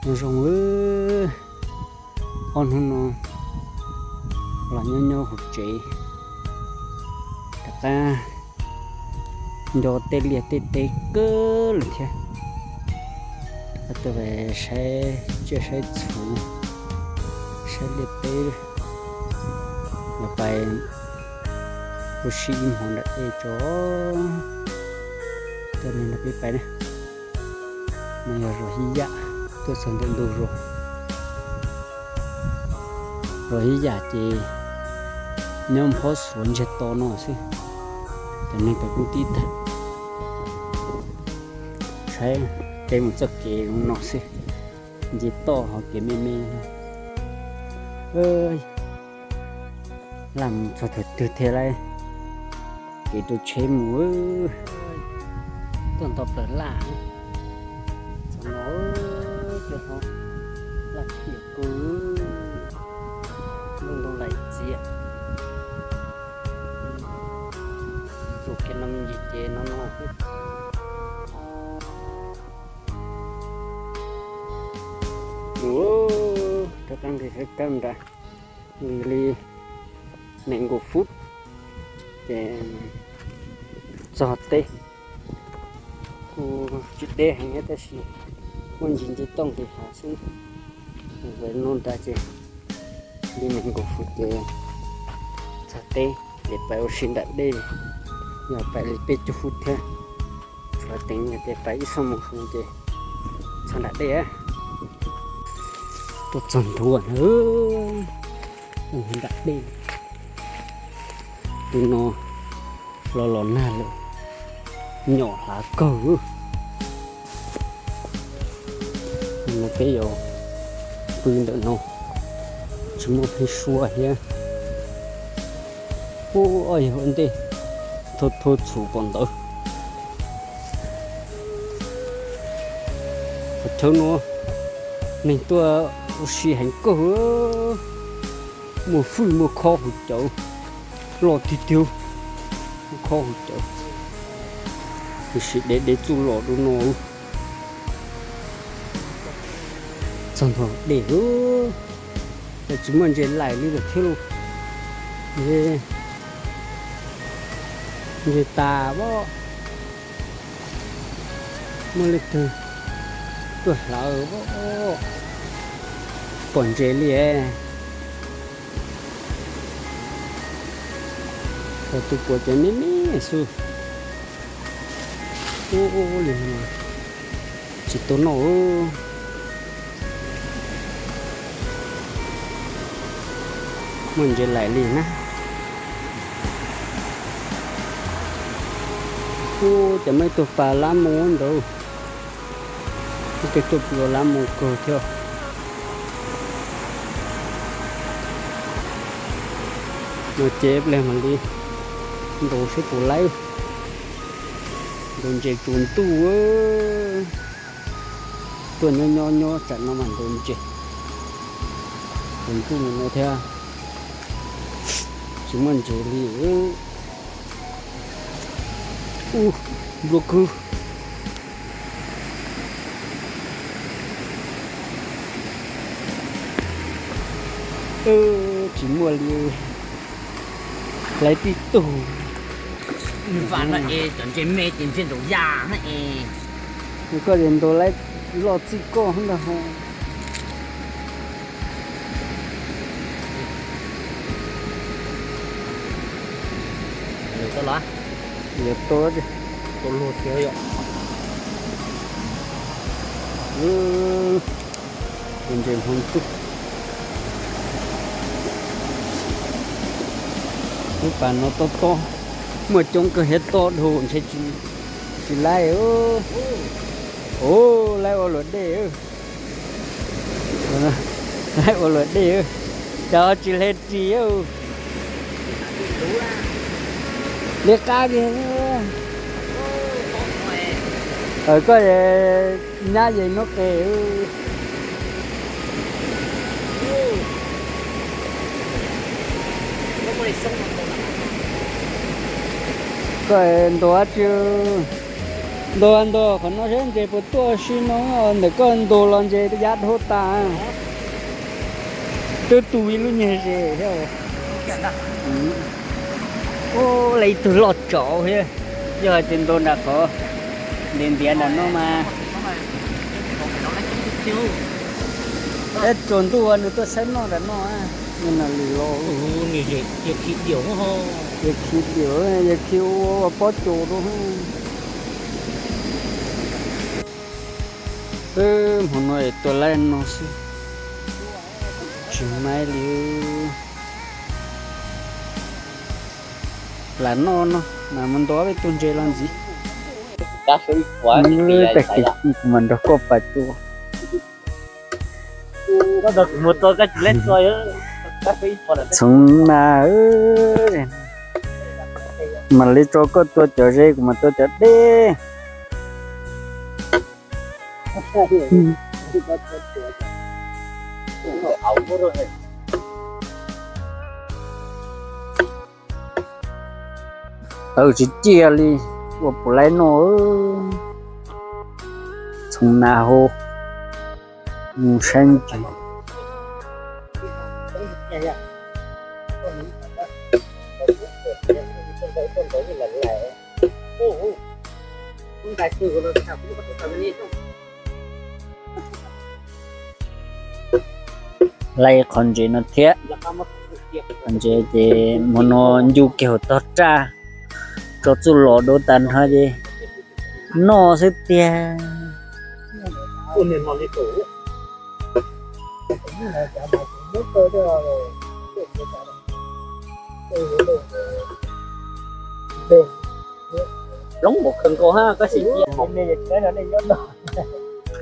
Nyob zoo, ob hnub no los nyob nyob hauv tsev, rov qab nco tej liaj tej teb kawg lawm thiab. Rov qab tuaj saib tsiaj saib txhu, saib liaj teb, los pais ua si ib hmos nram dej tso. Coj nej nrog peb pais na. No yog zos Hib Yaj, tuaj txog ntawm ntug zos, zos Hib Yaj ces nyob phob xuav ntsiag to no xwb. Cov neeg pem kuj tib tag, saib peb mus txoj kev no xwb, nce toj ho kev me me. Laj mus txog thaum twg thiaj laj kev rau tsheb mus. Tuaj nto plaws laj, txog no cov hlob laj phiaj kawg, ntuj ntoo lais txias, tus kiag no me ntsis ces no no xwb. Mus rov qab nqis qab nrad, nqis li nees nkaum feet ces txog teb. Kuj tsis deb heev tab sis muaj ntsis nce toj nqis hav xwb. Mus no nrad ces li nees nkaum feet ces txog teb, ces pais ua si nram dej, yog pais li peb caug feet thiab. Tshuav teev yog tias pais ib xuab moos heev ces txog nram dej. Tuaj txog ntua na, nram dej. Tus no los los nag lawm, nyom hlav kawg. No peb yuav pw ntawm no, tsis muaj pheeb suab thiab. Ub, ob yawg ua ntej thau thau txhuv pom ntawd. Qhov chaw no neeg tuaj ua si heev kawg, muaj fwj muaj khob huv cawv, loj tiag tiag, muaj khob huv cawv, tiam sis dev dev txuj lom dua no. Txog ntua dej lawm, tsis muaj ntses laim li lawm thiab lauj. Ntses tas pob, muaj leej twg tuaj hlawv pob, pom ntses li. Thaum tus puav cov me me xwb. Ub, ub, ub li no tsis tau noj. Muaj ntses laim li na. Ub, cas muaj ib tug pas lab moo ntawd. Ib tug tuaj pluas lab moo kawg thiab. No ces pliag mam li ntaus saib puas laib. Ntaus ntses tsuas ntuj. Tuaj nyob nyob nyob tsam no mas ntaus ntses tsuas ntuj no thiab. Tsis muaj ntses li. Ub, nplua kawg. Tsis muaj li, laib tib tug. Vam no es cov ntses me ces ntses nraum yas na es. Koj ces ntaus laib loj txij koj ntag ho. Lawv tau los? Lawv tau, tau luag thiab yom. Tus ntses hmoov ntuj. Lub pas no tob tob, muaj coob kawg thiab tob dhau ntshe tsis laib. Ov, laib ua luam dej. Laib ua luam dej, cov tsis hle ris. Li qab li. Koj nyab yes nub qes. Koj ntaus dab tsi? Ntuag ntuag qhov no saib ntses puas tuaj si no, ntawm koj ntuag los ntses yav dhau tas. Twb tu ib lub nyuag zes thiab. Ua, lawv ib tug loj tsawv thiab. Yog hais tias ntuag nram qhov ntiav ntiav nram no mas, ib tsaus ntuj nws tuaj saib noj nram no, nws nam lwm los. Yawg khi diam, yawg khi ua pob tsuas rau. Hmo no es tuaj laib no xwb, tsis maib li. Lam noj no mas mus ntua peb tug ntses los ntxiv. Tag kis kuv mam nrog koj pais tua. Txhoov mas, mam li tso koj tua cov ze, kuv mam tua cov deb. Tawv tsis ciaj li, ua puas laib noj. Txhoov nas hau, mus saib ntses. Laib qhov ntses no thiab. Qhov ntses ces hmo no ncu kiag hauv tog raj, tso txuj lom dua tas nrho ces noj xwb tiag.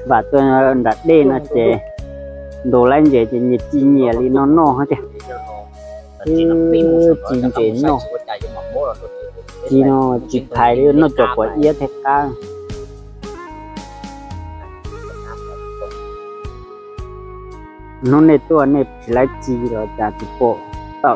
Vam tuaj nram dej no ces ntuag laib ntses ces nyias ci nyias li no noj thiab. Wb ci ntses noj, ci no tsis phais li, noj cov quav iab thiaj qab. Hnub nej tuaj nej tsis laib ci los cas tsis pom tau.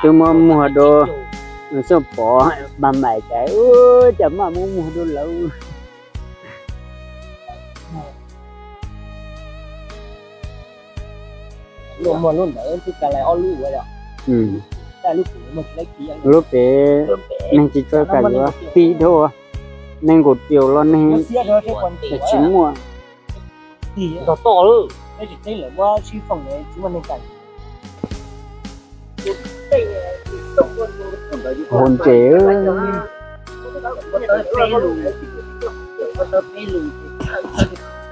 Twb muab muag rau xyov pom mas mais cas, cas maj muab muag rau lawv. Lub pem neeg tsis tshua kam yuav, pib dhau, neeg nkaum tiaus los neeg tsis muaj. Hov ntses,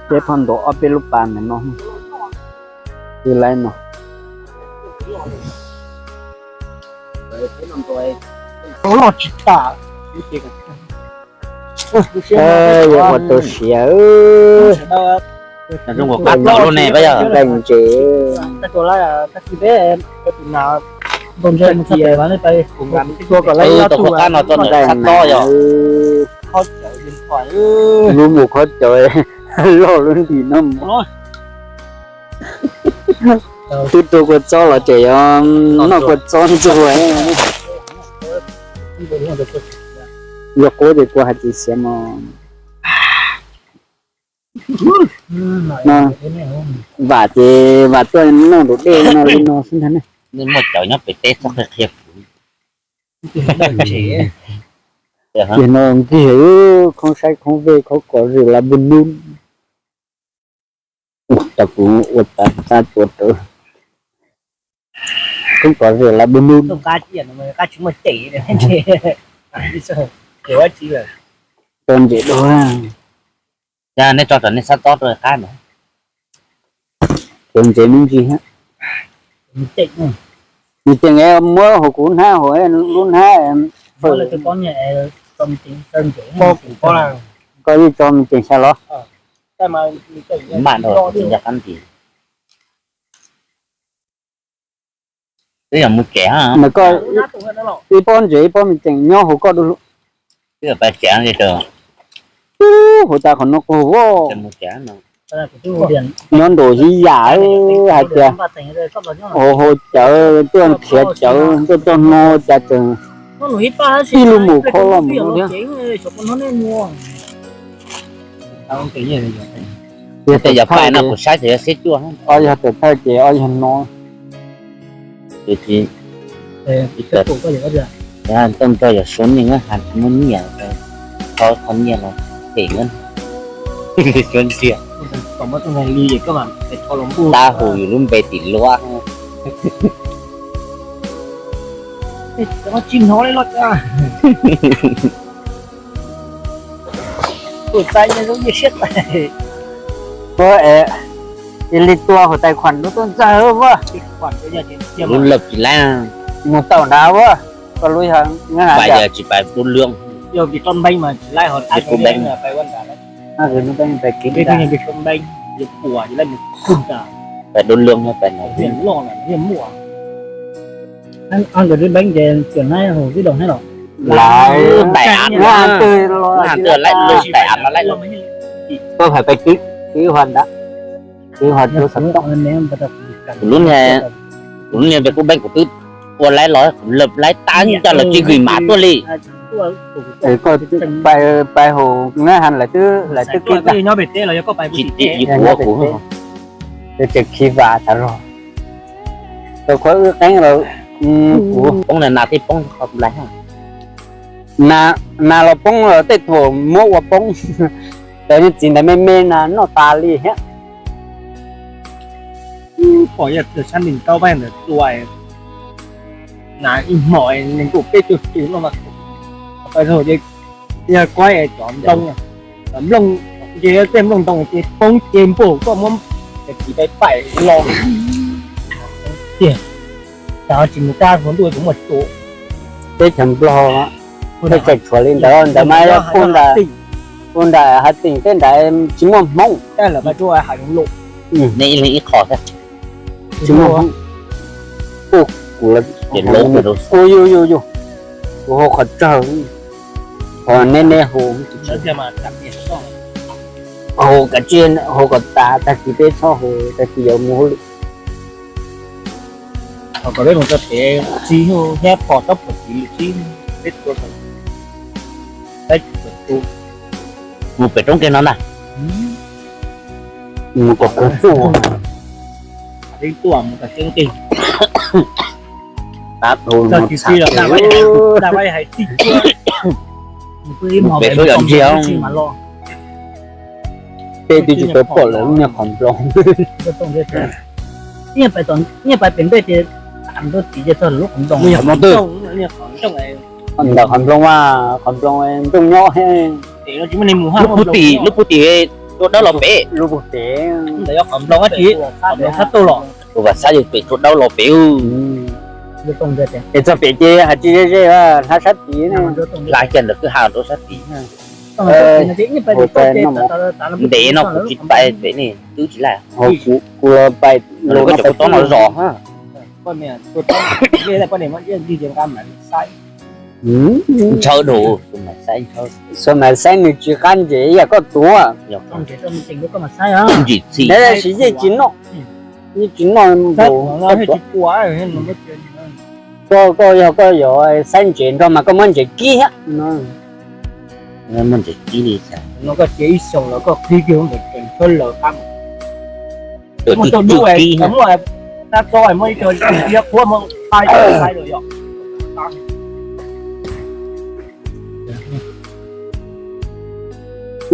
peb phaj ntaus ob peb lub pas ntawm no, twb laib no. Yuav ua tau siav, nqaij ntses. Nqaij ntses, lub mus khob cawv loj lub ntim no mus. Twb tua kua txob los ces yuav noj kua txob ntxuag. Yog qub ces kua hais tias siav no. Vam ces vam tuaj noj nraum dej no li no xwb ntag ne. Tiag no nkiag khoob saib khoob vej khoob kos zwm lav npug nub. Ua tas kuv ua tas tab tua rawv. Khoob kos zwm lav npug nub. Tso ntses dua. Nej tso rau nej sab tob rau qab ntawd. Tus ntses me ntsis thiab. Nws ces muab hauv kuv hnab hauv lub hnab. Koj yeej tso me ntses xya los. Mam rau tsis nco qab ntsis. Twb yog mus tsev. Nws koj ib pob ntses ib pob me ceem nyob hauv koj du lug. Twb yog pais tsev li. Ub, hauv tas qhov no quag voj. Nyob nraum hib yam hais tias hauv hauv cawv tuaj nrhiav cawv tuaj txog no cas tseem ib lub mus khob loj mus no thiab. Yog tej yog pais no kuv saib txawm yog xib cuaj, ob yog tawm thawj ces ob yog no. Tsis, tsis tawm, tau nrog yog Suav neeg has tsis muaj nyiaj, tau qhov nyiaj los them na. Suav ntiag. Tab hu yus lub npe tim luab. Ua li tua hauv tais khuam lub tuaj ntxawg ua. Lub lawm tsis laib. Mus tau nrad ua. Koj lub yog pais yam tsis pais dub lwm. Pais dub lwm no pais no. Nkawd lub npeeb ces tsuas hnab hauv tib doo hnab los. Lawv daim av no, twb daim av no laib. Koj hais pais kwv, kwv hov ntawd, kwv hov tsuav xov tooj. Kuv lub niag, kuv lub niag npe kub npeeb kuv twb ua laib los kuv lawm laib tab ncaj los tsis gim mam tuaj li. Koj pais hauv na has lawv twb, lawv twb kwv tag. Tsis tim yus kuv, kuv tseem khi vam tas los. Koj qhuab wb qeeb lawm, kuv poob na, nas tej poob qhov nplaig. Nas los poob los tej thaum muab ua poob. Cov niag txiv ntawd me me na noj tas li thiab. Pom yog sab ntees tau pab ntawd tua nas ib hmos nees nkaum peb caug tus no mas, yog kuab cov nplooj, cov nplooj, ces tej nplooj ntoo ces poob ces npaum koj muab cov txiv pais paim los tiag. Tsis mus kab hauv ntuj kuv muaj tua. Teb chaws Nplog, teb chaws tshuav li ntawd, ntawd mas yog puag nram, puag nram hav tseem tej nrad tsis muaj Hmoob. Nej ib leeg ib qho thiab. Tsis muaj Hmoob. Kuv, yus yus yus, kuv hau qhov tsawg, qhov neb neb hau, hau kav tsij hau kom tas, tag kis peb txhob hau, tag kis yuav mus hauj lwm. Thaum kom peb mus txog pem txiv thiab pom tsob puag txiv lwm txib, peb tua tau. Mus pem roob kiag no ntag. Mus kom kawg txuj. Tuaj mus kom tseeb kiag. Tab tau no txham, peb twb tsis tau pom lawv lub niag qhov nploog. Nyiaj pais pem ntej ces tam ntua txiv ces txog lub qhov nploog. Ntawm qhov nploog, qhov nploog nplooj nyob. Lub puag tim, lub puag tim tua dawb los pem. Lub puag tim. Ua vas xab yus pem tua dawb los pem. Es txog pem ces hais tsis ze ze, hla sab tid, hla kiag ntawm kwj ha rau sab tid. Ntev no kuv tsis pais pem ne, twb tsis laj. Kuv los pais, kuv tob no zos. Ntshaw dhau, xuas mas saib nws tsis qab ntses ib yam koj tuav. Ntsim txhij, siv yeej tsis noj, yeej tsis noj npaum koj tuav. Koj, koj yog koj yuav saib ntses nrog mas koj muab ntses kib thiab. Muab ntses kib li. Koj cia ib xyoos los koj qhib kiag lub ntawd tseem tshuab lawv qab. Muaj tau dub, muaj tab txob, muaj ib co qhuab muab qhaib qhaib los yog.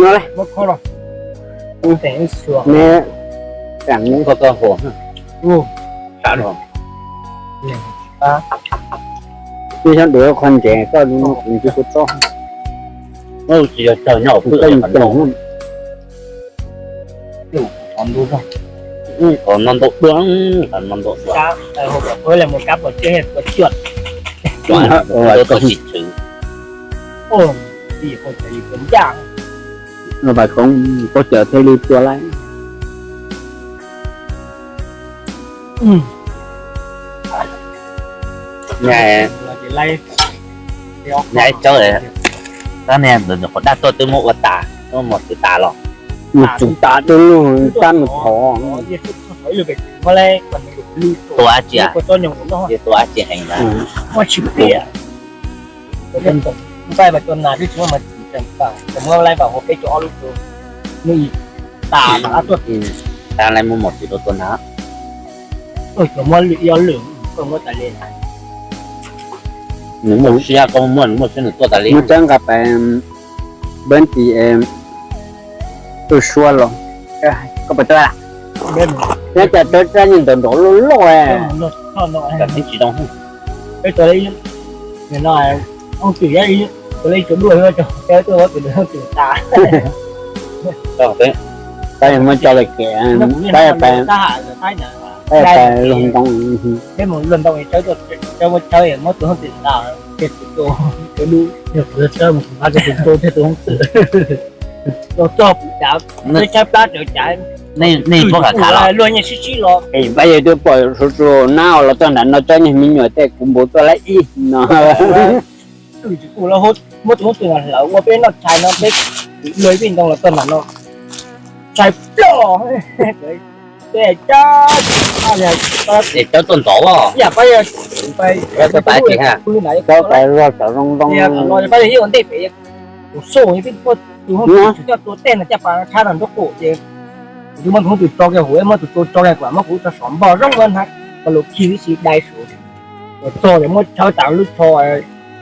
Koj koj huam sab no. Twb xyov dua qhov ntses koj kuv ntsib kuv txob. Tsis yog tsawg nyob pw qhov ntoo. Qhov ntoo dua, qhov ntoo dua. Hauv kom pab mus kab pos tseg pos cuam. Koj tsis tshwm. Vas koov, koj cawm thiaj li tua laib. Nyab, nyab Tsawb, tab niag ntawm qhov daj tuaj twb muab ua tas, muab mos txwv tas los. Mus txwv tas twb lug tab mus thov. Tua dab tsi, tua dab tsi heev na. Tab lawv muab mos txwv rau tua na. Nws muaj siab, koj muaj, nws muaj siab nws tuaj tas li. Muab Tsawb nqa pais, npawb nti, tuaj suab los, koj puas tuaj? Nyob cas Tsawb rab niag ntawd nrov loj loj. Tab muab tso lawm kev, tab pais luag ntoo. Nej puab khav khav los, pab yawg twb pom nab los txog nram no, Tsawb niag me nyuam tej kuv npau tuaj lawm ib no. Muab tus hoob twm hlawv ua peb noj tshais no, peb luag ib peb ntoo los txog nram no, tshais ploj. Es Tsawb tuaj ntov, yam pab yawg, pab yawg ib ua ntej pem, tus soj peb muab tus hoob twm coj tua tej no caj pas tshab rau nraub qaum ces kuv twb muab tus hoob twm tso kiag hauv, muab tus tua tso kiag kom muab kuv tso saum npog zoo hnab, ko lus khi tib si dai saud. Txog ces muab Tsawb tas lub tsho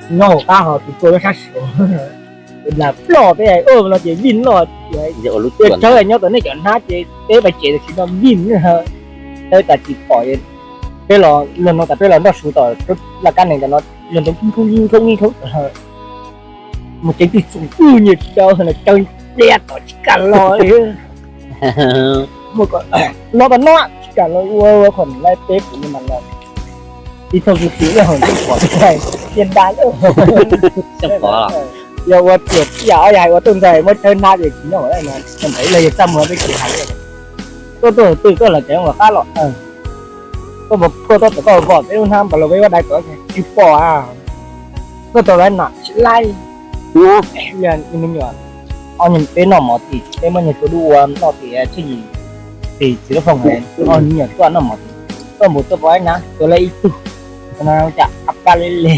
nyob hauv qab ho tus tua nyob sab saud. Nas ploj peb no ces vij noj. Tsawb nyob tom nej cov hnab ces peb pais tsev tam sim no vij. Tsawb tas tsis pom, peb los luag no tas peb los nroj su tom laj kab nees tam no, luag ntoo kub khaub kub khaub. Mus tsev twg txoom wb nyias Tsawb, Tsawb pliab tom tsis kam los li. No tas no tsis kam los ua qhov niam laib peb kuv li mas los. Ib txog kuv tis lawm hauv tsis pom tiaj da lawm. Yog ua ruam tij yam ob yam hais ua tuj ntxawg muab Tsawb hnab ces tsis nyob lawm no, ntawd los yog txaj muag peb tsis hais. Tuaj tuaj twg koj los cov uas qab los, koj puas tuaj tom koj vom peb lub hnab npas los peb ua dai kom tsis pom. Koj tau lawv nam tsis laij. Me nyuam, peb noj mov tim, peb muab nyuag tua dub ua noj tim tshiab yim, tim txiv lub fooj, me nyuam tuaj noj mov tim, tuaj npus tuaj pov ib hnab tua lawv ib tug, cas ab kab le le.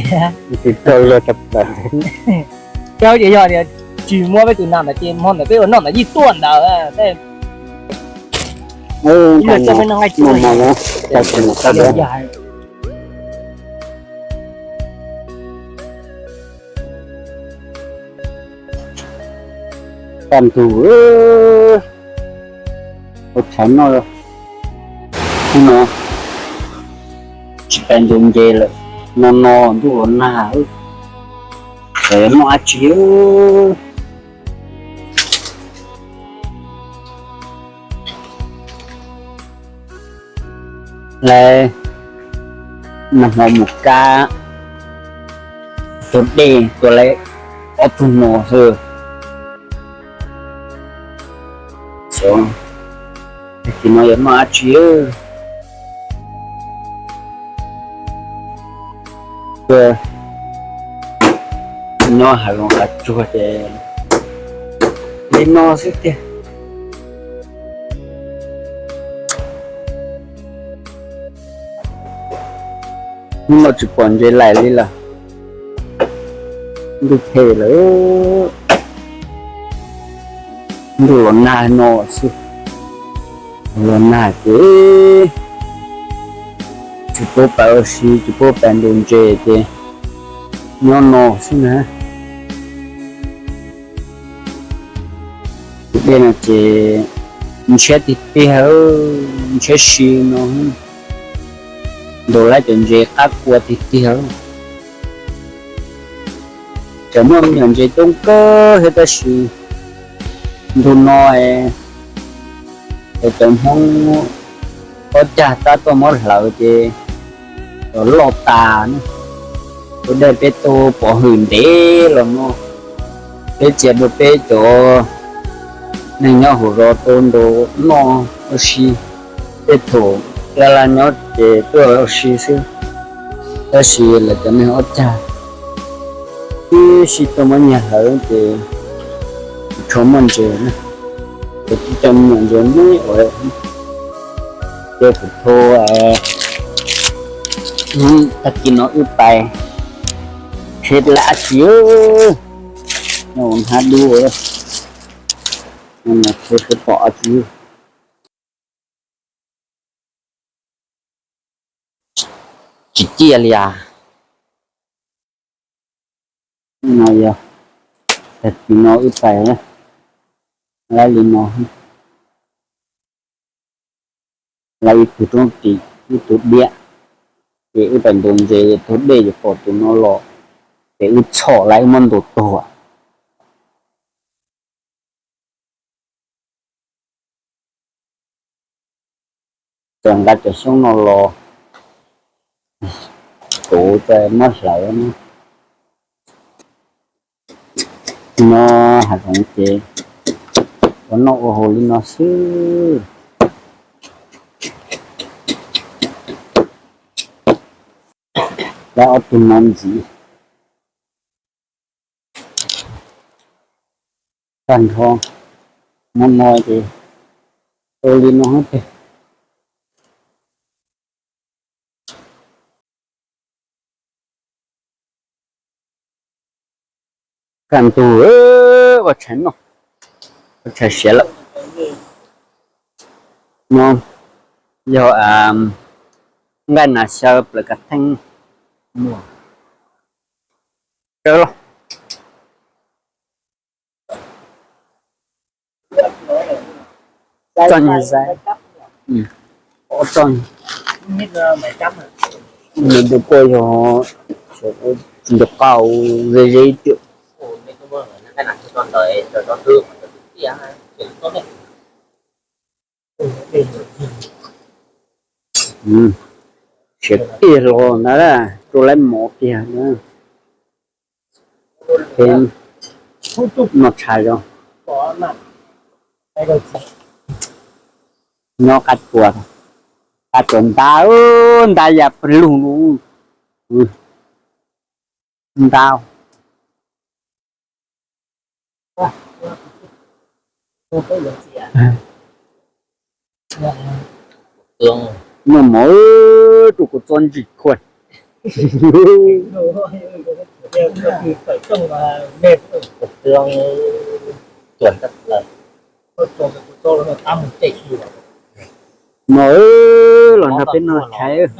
Ces yog tias tsis muab peb tus nam ntawd ces hmo ntawd peb ua noj ntawd yeej tuaj ntawd. Kaj ntug, ua tshais noj, hnub no tsis pais ntuas ntses lawm, no no ntuj los nag, noj dab tsi. Lawv nag hmo mus kab tua dej tua lawv ob tug no xwb. Xyov tag kis no yuav noj dab tsi. Tuaj nyob hav zoov hav tsuag ces li no xwb tiag. Hnub no tsis pom ntses laim li lawm, ntuj phem lawm. Ntuj los nag no xwb, los nag ces tsis pub pais ua si, tsis pub pais ntuas ntses ces nyob no xwb na. Tus dej no ces ntshiab tiag tiag, ntshiab si no, ntuas lawv cov ntses qab kua tiag tiag. Tseem muaj me nyuam ntses coob kawg thiab tab sis ntu no es cov Hmoob ob cag tab tuaj muab hlawv ces los loj tas na. Tus dej peb tuaj pov hwm ntev los no, peb txiav dua peb cov neeg nyob hauv zos tau nrog noj ua si, tej thaum laj laj nyob ces tuaj ua si xwb. Tab sis lawv cov neeg ob cag twb sib tuaj muab nyiag hlawv ces tsis tshua muaj ntses na. Ces twb coj me nyuam ntses me ua, ces kuv thu, tag kis no wb pais, qhia lawv dab tsi, no hnab dub, no qhia pom dab tsi. Tsis ciaj li as. No yog tag kis no wb pais, laib li no, laib ib tug roob ris ib tug diab, ces wb pais ntaus ntses taug dej ces pom tus no los, ces wb txhom laib wb muab ntaus tuag. Txawm nqa cov xyoob no los kuv txawm muab hlawv no. No hav zoov ces ua noj ua haus li no xwb. Laib ob tug no ntxiv. Tag nrho no no ces ua li no tiag. Kaj ntug ua tshais noj, ua tshais siav lawm. No yog nqaij nas xyaw plaws kav theej. Tsawb los txoj nyuag zais, txoj nyuag dub kuj yog tsis nco qab ze ze tiag. Siav tiag los ntag, rau laib mov tiag na. Peb noj tshais os. Nyob qab tsuas, qab tsuas ntab, ntab ya pawg lug no. Ntab. Noj mov rau kuv txob ntsis khuaj. No los nrog peb noj tshais.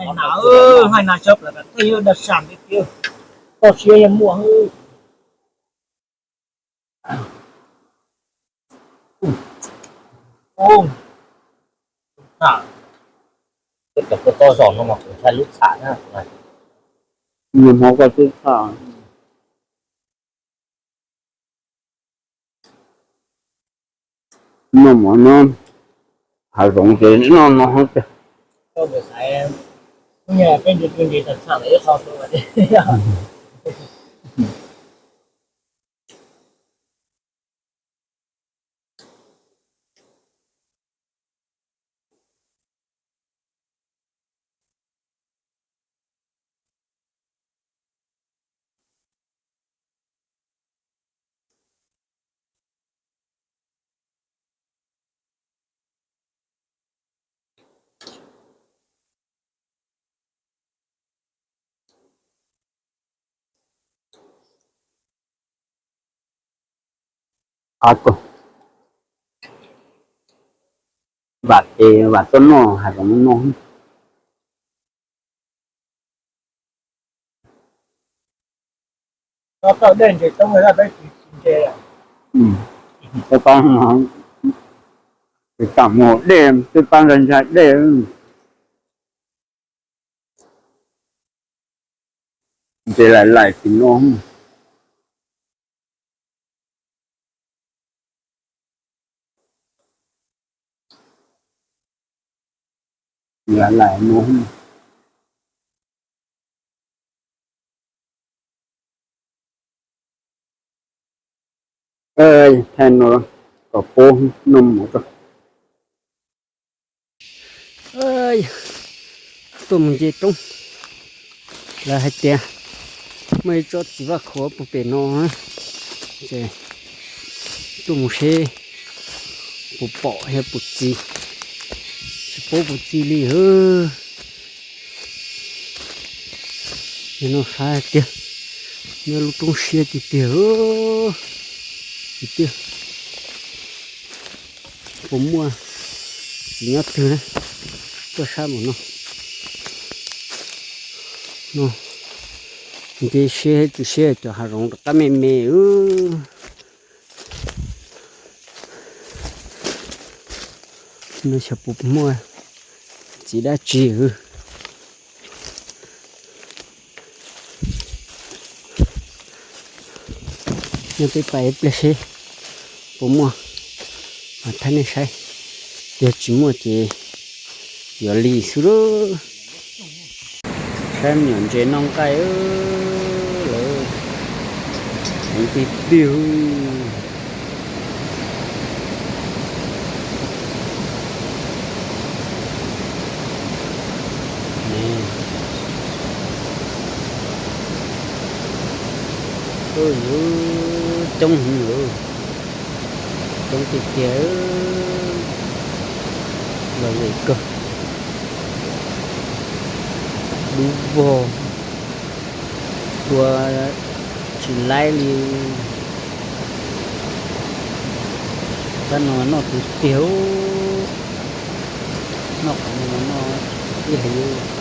Noj mov koj twb txhaj. Noj mov no, hav zoov ces noj no tiag. Qab kawg. Vam ces vam tuaj noj hav zoov no. Peb pab no, peb pab mus dej, peb pab ntsa ntsa dej. Ces laim laim tim no. Laim laim no. Thaij no kom pub noj mov tso. Tuaj mus nce roob, Lawv hais tias muaj ib tsob txiv vaj khaum puag pem no, ces tuaj mus seb puas pom thiab puas txi. Tsis paub puas txi li. Yog no saib tiag, nyob lub roob siab tiag tiag. Tiag tiag. Puas muaj txiv nyob twg na? Tuaj saib mus no. No, nce siab tsis siab cov hav zoov rov qab me me. No xyov puas muaj txiv dab tsi. Nyob peb pais ib pliag seb puas muaj, mas thaij nej saib. Yog tsis muaj ces yuav li xwb lawm. Saib me nyuam ntses noj nqaij lawm, heev tiag tiag. Coob heev lawm, coob tiag tiag. Lom zem kawg, dub vog, tua tsis laib li. Kab no noj tiag tiag, noj qhov no noj ib hlis.